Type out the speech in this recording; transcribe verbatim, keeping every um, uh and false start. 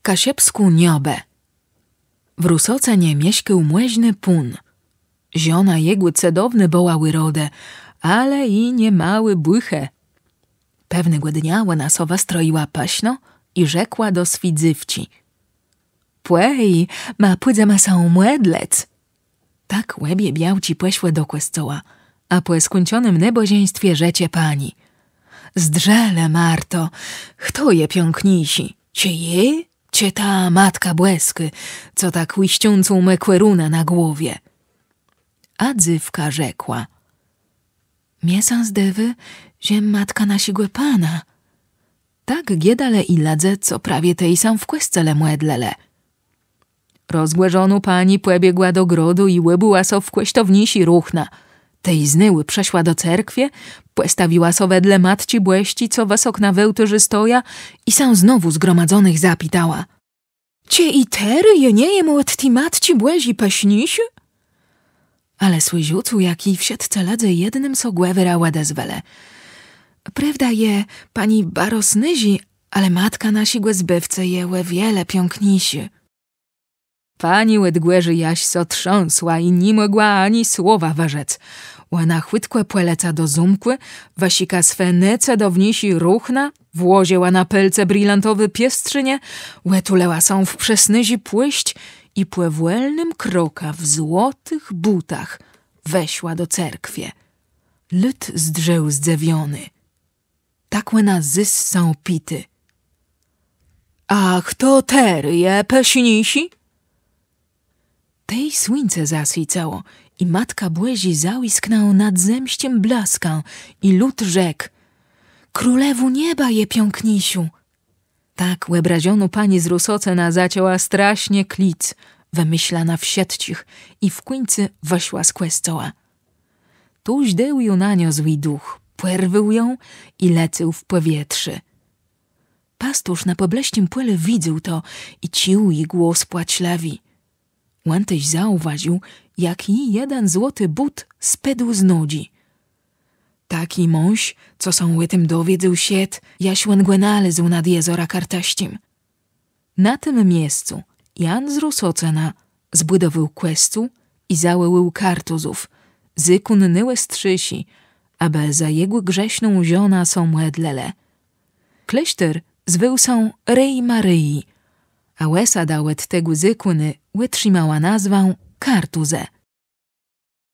Kaszëbskô niobë. W Rusocënie mieszkôł mòżny pón. Żona jegò cëdownô bëła ùrodë, ale i niemałi bùchë. Pewnégò dnia òna sã wëstrojiła pëszno i rzekła do swi dzéwczi: „Pòj, ma pùdzema sã mòdlëc”. Tak òbie białczi pòszłë do kòscoła, a pò skùńczonym nôbòżeństwie rzecze pani: „Zdrzë le, Marto, chto je piãkniészi, czë jô, czë ta Matka Bòskô, co tak łiszczącą mô kòrunã na głowie?” A dzéwka rzekła: „Mie sã zdôwô, że Matka naszégò Pana”. Tak gôdelë i lëdze, co prawie tej sã w kòscele mòdlëlë. Rozgòrzonô pani pòbiegła do grodu i òbùła sã w kòsztowniészé ruchna. Tej znôwù przëszła do cerkwie, pòstawiła sã wedle Matczi Bòsczi, co wësok na wôłtôrzu stoja, i sã znowù zgromadzonëch zapitała: „Czë i terô jô nie jem òd ti Matczi Bòżi pëszniészô?” Ale słëżącô, jak i wszëtcë lëdze jednym sã głosã òdezwelë: „Prôwda je, pani baro snôżô, ale Matka naszégò Zbôwcë je ò wiele piãkniészô”. Pani òd gòrzu jaż sã trzãsła i ni mògła ani słowa wërzec. Òna chùtkò pòleca do zómkù, wëszëka swe nôcëdowniészé ruchna, włożëła na pôlce brilantowé piestrzenie, òtulëła sã w przesnôżi płôszcz i pòwòlnym krokã w złotëch bótach weszła do cerkwie. Lud zdrzôł zdzëwiony. Tak òna zôs sã pitô: „A chto terô je pëszniészé?” Tej słuńce zaswiécało i Matka Bòżô zabłësknãła nad zemsczim blaskã i lud rzekł: „Królewô nieba je piãkniészô”. Tak òbrażonô pani z Rusocëna zaczãła strasznie klic, wëmëszla na wszëtczich i w kùńcu wëszła z kòscoła. Tuż dôł jã na niã złi dëch, pòrwôł jã i lecôł w pòwietrzé. Pasturz na pòblësczim pòlu widzôł to i czuł ji głos płaczlëwi. Òn téż zaùwôżił, jak ji jeden złoti bót spôdł z nodżi. Taczi mąż, co sã ò tim dowiedzôł, szedł, jaż òn gò nalôzł nad jezorã Kartësczim. Na tim miescu Jan z Rusocëna zbùdowôł kòscół i zawòłôł kartuzów, zôkón nôòstrzészi, abë za jegò grzeszną żonã sã mòdlëlë. Klôsztór zwôł sã Rôj Mariji, a òsada òd tegò zôkònu òtrzimała nazwã Kartuzë.